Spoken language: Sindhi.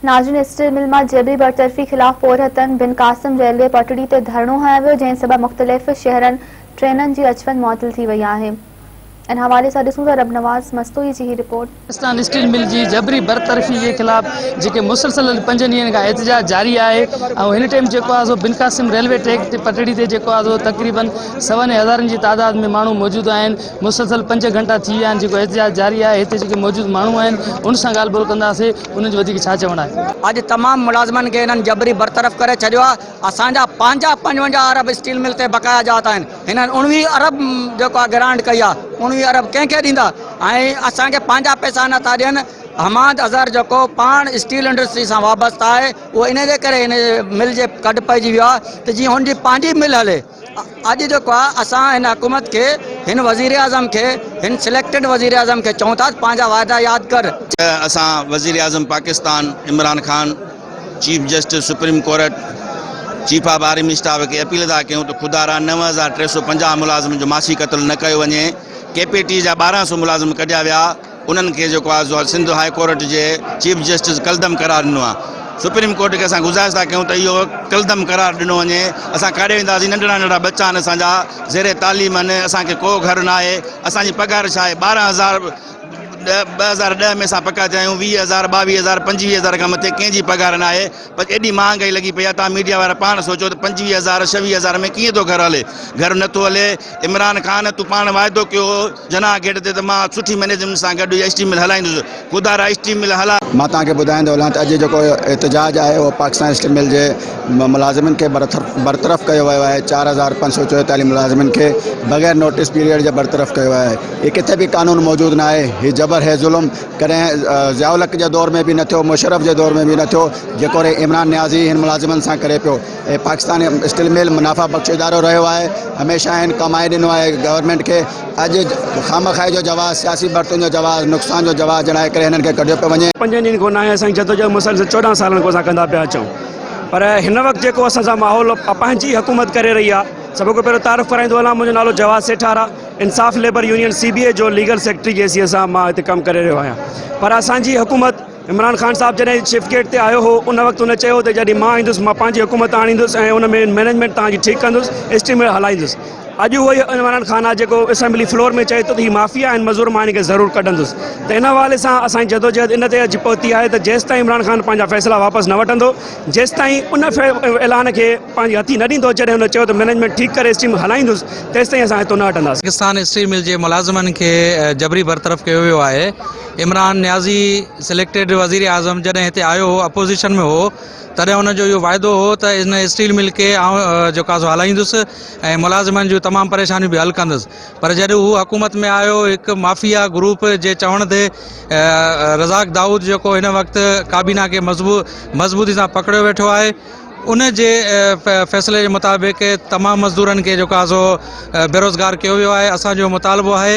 ناظرين اسٽيل مل مان جبري برطرفي خلاف پورهيتن بن قاسم ريلوي پٽڙي تي ڌرڻو هنيو ويو جنهن سبب مختلف شهرن ٽرينن جي اچ وڃ معطل ٿي وئي آهي ان حوالي سان ڏسون ٿا ربنواز مستوئي جي هي رپورٽ. پاڪستان اسٽيل مل جي جبري برطرفي جي خلاف جيڪي مسلسل پنجن ڏينهن کان احتجاج جاري آهي ۽ هن ٽائيم جيڪو آهي سو بن قاسم ريلوي ٽريڪ تي پٽڙي تي جيڪو آهي سو تقريبن سون هزارن جي تعداد ۾ ماڻهو موجود آهن مسلسل پنج گهنٽا ٿي ويا آهن جيڪو احتجاج جاري آهي هتي جيڪي موجود ماڻهو آهن ان سان ڳالهه ٻولهه ڪنداسين انهن جو وڌيڪ ڇا چوڻ آهي. اڄ تمام ملازمن کي هنن جبري برطرف ڪري ڇڏيو آهي، اسان جا پنهنجا 55 ارب اسٽيل مل تي بقايا جات آهن، هنن 19 ارب جيڪو آهي گرانٽ ڪئي آهي، 19 ارب ڪنهن کي ڏيندا ۽ اسان کي پنهنجا پئسا نه ٿا ڏين، حماد اظهر جيڪو پاڻ اسٽيل انڊسٽري سان وابسته آهي اهو انهي جي ڪري هن مل جي ڪڍ پئجي ويو آهي ته جيئن هن جي پنهنجي مل هلي. اڄ جيڪو آهي اسان هن حڪومت کي هن وزيراعظم کي هن سليڪٽيڊ وزيراعظم کي چئون ٿا ته پنهنجا واعدا ياد ڪر. اسان وزيراعظم Pakistan Imran Khan, chief justice supreme court, chief of army staff کي اپيل ٿا ڪيون ته خدارا 9350 ملازمن جو معاشي قتل نه ڪيو وڃي، ڪي پي ٽي جا 1200 ملازم ڪڍيا ويا، انهن کي جيڪو آهي سو سنڌ هاء ڪورٽ جي چيف جسٽس ڪلدم قرار ڏنو آهي سپريم ڪورٽ کي اسان گذارش ٿا ڪيون ته اهو ڪلدم قرار ڏنو وڃي اسان ڪاڏي وينداسين ننڍڙا ننڍڙا ٻچا آهن اسان جا زير تعليم آهن اسان کي ڪو گهر نه آهي اسان جي پگهار ڇا آهي 12000 2010 ۾ اسان پڪا ٿيا آهيون 20000 22000 25000 کان مٿي ڪنهن جي پگهار نه آهي پر ايڏي مهانگائي لڳي پئي آهي توهان ميڊيا وارا پاڻ سوچو ته 25000 26000 ۾ ڪيئن ٿو گهر هلي گهر نٿو هلي عمران خان تون پاڻ واعدو ڪيو هو جناح گيٽ تي ته مان سٺي مئنيجمينٽ سان گڏ اها اسٽيل مل هلائيندس، خدا را اسٽيل مل هلاء. مان توهان کي ٻڌائيندو هلان ته اڄ جيڪو احتجاج آهي اهو پاڪستان اسٽيل مل جي ملازمن کي برطرف ڪيو ويو آهي 4544 ملازمن کي بغير نوٽيس پيريڊ جي برطرف ڪيو ويو آهي هي ڪٿي به قانون موجود نه آهي هي جبر هي ظلم ڪڏهن ضياء الحق جي دور ۾ به نه ٿيو مشرف جي دور ۾ به نه ٿيو جيڪو عمران نيازي هن ملازمن سان ڪري پيو ۽ پاڪستان اسٽيل مل منافع بخش ادارو رهيو آهي هميشه هن ڪمائي ڏنو آهي گورنمينٽ کي اڄ خامخواهي جو جواز سياسي ڀرتين جو جواز نقصان جو جواز ڄڻائي ڪري هنن کي ڪڍيو پيو وڃي. پنجن ڏينهن کان ناهي اسان جي جدوجهد مسلسل 14 سالن کان اسان ڪندا پيا اچون پر هن وقت جيڪو اسان سان ماحول پنهنجي حڪومت ڪري رهي آهي سڀ کان پهريون تعارف ڪرائيندو هلان منهنجو نالو جواز سيٺار آهي Insaf labour union C B A جو ليگل سيڪريٽري جي حيثيت سان مان هتي ڪم ڪري رهيو آهيان پر اسان جي حڪومت عمران خان صاحب جڏهن چيف گيٽ تي آيو هو ان وقت هن چيو ته جڏهن مان ايندس مان پنهنجي حڪومت آڻيندس ۽ ان ۾ مئنيجمينٽ توهان جي ٺيڪ ڪندس اسٽيمر هلائيندس اڄ اهو ئي عمران خان آهي جيڪو اسيمبلي فلور ۾ چئي ٿو ته هي مافيا آهن مزور مان هن کي ضرور ڪڍندس ته ان حوالي سان اسان جي جدوجهد ان تي اچي پهتي آهي ته جيستائين عمران خان پنهنجا فيصلا واپس نه وٺندو جيستائين ان اعلان کي پنهنجي هٿي نه ڏيندو جڏهن هن چيو ته مئنيجمينٽ ٺيڪ ڪري اسٽيم هلائيندس تيستائين اسان هتو نه هٽنداسين. پاڪستان اسٽيل مل جي ملازمن کي جبري برطرف ڪيو ويو آهي عمران نيازي سليڪٽيڊ وزيراعظم جڏهن هتي آيو هو اپوزيشن ۾ هو تڏهن ان جو اهو واعدو هو ته ان اسٽيل مل کي آئون جيڪو آهي سو هلائيندس ۽ ملازمن جون تمام پريشانيون به حل ڪندس پر جڏهن هو حڪومت ۾ آيو هڪ مافيا گروپ جي چوڻ تي رزاق دائود جيڪو هن وقت ڪابينا کي مضبوطي سان پڪڙيو ويٺو آهي ان جي فيصلي جي مطابق تمام مزدورن کي جيڪو آهي سو بيروزگار ڪيو ويو آهي اسان جو مطالبو آهي.